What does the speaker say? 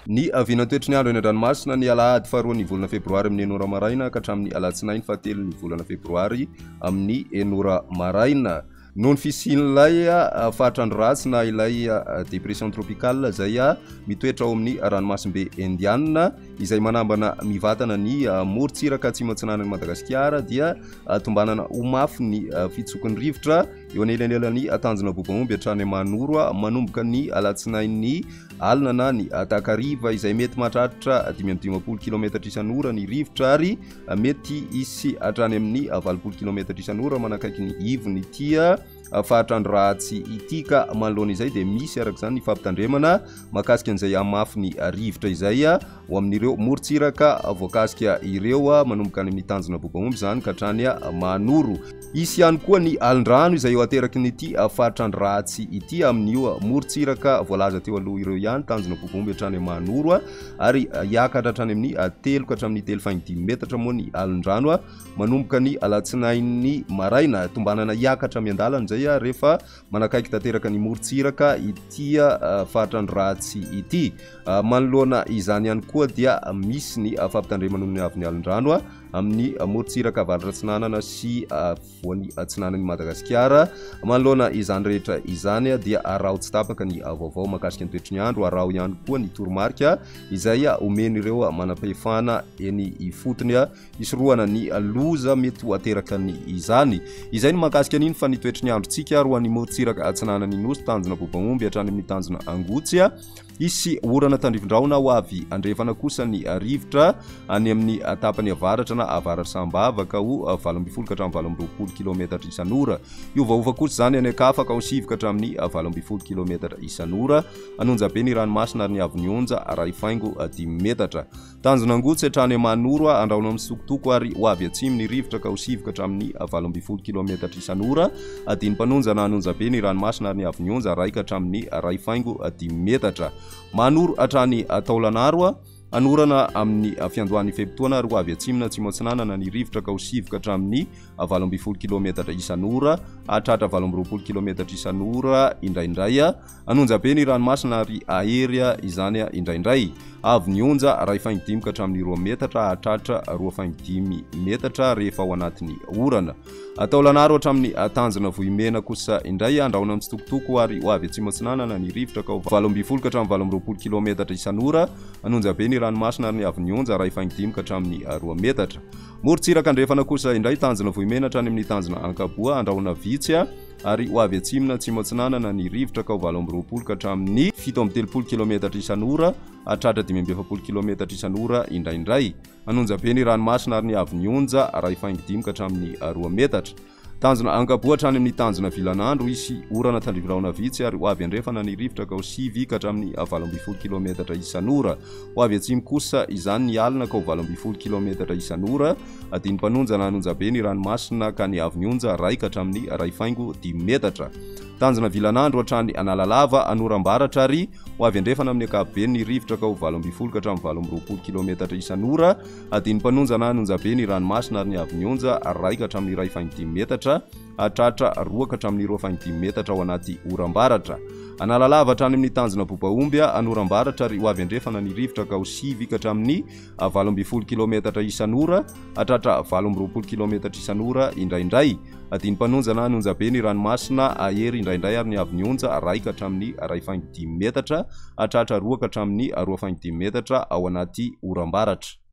Ny vinantoetry ny andro eny an-dranomasina ny alahady faharoan'ny volana febroary amin'ny enina ora maraina ka hatramin'ny alatsinainy fahatelon'ny volana febroary amin'ny enina ora maraina. Noho ny fisian'ilay faritra andro ratsy na ilay dépression tropicale izay mitoetra ao amin'ny ranomasimbe Indiana izay manambana mivatana ny morontsiraka atsimo atsinanan'i Madagasikara dia tombanana ho mafy ny fitsoky ny rivotra eo anelanelan'ny tanjona Bobaomby hatrany Manoro manomboka ny alatsinainy alina na ny takariva izay mety mahatratra 55 kilometatra isan'ora ny rivotra ary mety hisy hatrany amin'ny 80 kilometatra isan'ora manakaiky ny ivony ity faritra andro ratsy ity ka manoloana izay dia misy araka izany ny fampitandremana mahakasika an'izay hamafy ny rivotra izay ho amin'ireo morontsiraka voakasika ireo manomboka any amin'ny tanjona Bobaomby izany ka hatrany Manoro. Hisy ihany koa ny alin-drano izay ho aterakin'ity faritra andro ratsy ity amin'io morontsiraka voalaza teo aloha ireo ihany, tanjona Bobaomby hatrany Manoro ary hiakatra hatrany amin'ny 3 ka hatramin'ny 3,5 metatra moa ny alin-drano manomboka ny alatsinainy maraina. Tombanana hiakatra miandalana izay rehefa manakaiky tanteraka ny morontsiraka ity faritra andro ratsy ity. Manoloana izany ihany koa dia misy ny fampitandremana noho ny avy ny alin-drano amin'ny morontsiraka avaratra atsinanana sy afovoany atsinanan'i Madagasikara. Manoloana izany rehetra izany dia araho tsy tapaka ny vaovao mahakasika ny toetry ny andro, araho ihany koa ny toromarika izay omen'ireo manam-pahefana eny ifotony hisorohana ny loza mety ho aterakan'ny izany. Izay no mahakasika an'iny fa ny toetry ny androntsika ary ho an'ny morontsiraka atsinanan'ny Nosy, tanjona Bobaomby hatrany amin'ny tanjona Angotsy. Hisy orana tandrifin-drahona ho avy andrefana kosa ny rivotra any amin'ny tapany avaratra na avaratr'i Sambava ka ho 18 ka hatramin'ny 28 kilometatra isan'ora. Hiovaova kosa izany any an-kafa ka ho 9 ka hatramin'ny 18 kilometatra isan'ora. An'Onjabe ny ranomasina ary ny haavon'ny onja iray faingo dimy metatra. Tanjona Angotsy hatrany Manoro, Andrahona misitokotoko ary ho avy atsimo ny rivotra ka ho 9 ka hatramin'ny 18 kilometatra isan'ora. Adinimpanonja na Anonjabe ny ranomasina ary ny haavon'ny onja iray ka hatramin'ny iray faingo dimy metatra. Manoro hatrany Taolanaro, Hanorana amin'ny fiandohan'ny fe-potoana ary ho avy atsimo na atsimo atsinanana ny rivotra ka ho 9 ka hatramin'ny 18 kilometatra isan'ora, hahatratra 28 kilometatra isan'ora indraindray. Hanonja be ny ranomasina ary hahery izany indraindray. Avo ny onja, 1.5 ka hatramin'ny 2 metatra, hahatratra 2.5 metatra rehefa ao anatin'ny orana. Taolanaro hatramin'ny tanjona Vohimena kosa indray, andrahona mitsitokotoko ary ho avy atsimo atsinanana ny rivotra ka ho 18 ka hatramin'ny 28 kilometatra isan'ora. Hanonja be ny ranomasina ary ny avon'ny onja, 1.5 ka hatramin'ny 2 metatra. Morontsiraka andrefana kosa indray, tanjona Vohimena hatrany amin'ny tanjona Ankaboa, andrahona vitsy. ary ho avy atsimo na atsimo atsinanana ny rivotra ka ho 28 ka hatramin'ny 37 kilometatra isan'ora hatratra 45 kilometatra isan'ora indraindray. Hanonja be ny ranomasina ary ny haavon'ny onja 1.5 ka hatramin'ny 2 metatra. Tanjona Ankaboa hatrany amin'ny tanjona Vilanandro, hisy orana tandrify-rahona vitsy ary ho avy andrefana ny rivotra ka ho 9 ka hatramin'ny 18 kilometatra isan'ora. Ho avy atsimo kosa izany ny alina ka ho 18 kilometatra isan'ora. Adinimpanonja na Anonjabe ny ranomasina ka ny haavon'ny onja iray ka hatramin'ny iray faingo dimy metatra. Tanjona Vilanandro hatrany Analalava, Anorambaratra ary ho avy andrefana amin'ny ankapobeny ny rivotra ka ho 18 ka hatramin'ny 28 kilometatra isan'ora. Adinimpanonja na Anonjabe ny ranomasina ary ny haavon'ny onja iray ka hatramin'ny iray faingo dimy metatra hahatratra 2 ka hatramin'ny 2 faingo dimy metatra ao anaty oram-baratra. Analalava hatrany amin'ny tanjona Bobaomby, Anorambaratra ary ho avy andrefana ny rivotra ka ho 9 ka hatramin'ny 18 kilaometatra isan'ora hatratra 28 kilaometatra isan'ora indraindray. Adinimpanonja na an'onjabe ny ranomasina hahery indraindray ary ny haavon'ny onja iray ka hatramin'ny iray faingo dimy metatra hatratra 2 ka hatramin'ny 2 faingo dimy metatra ao anaty oram-baratra.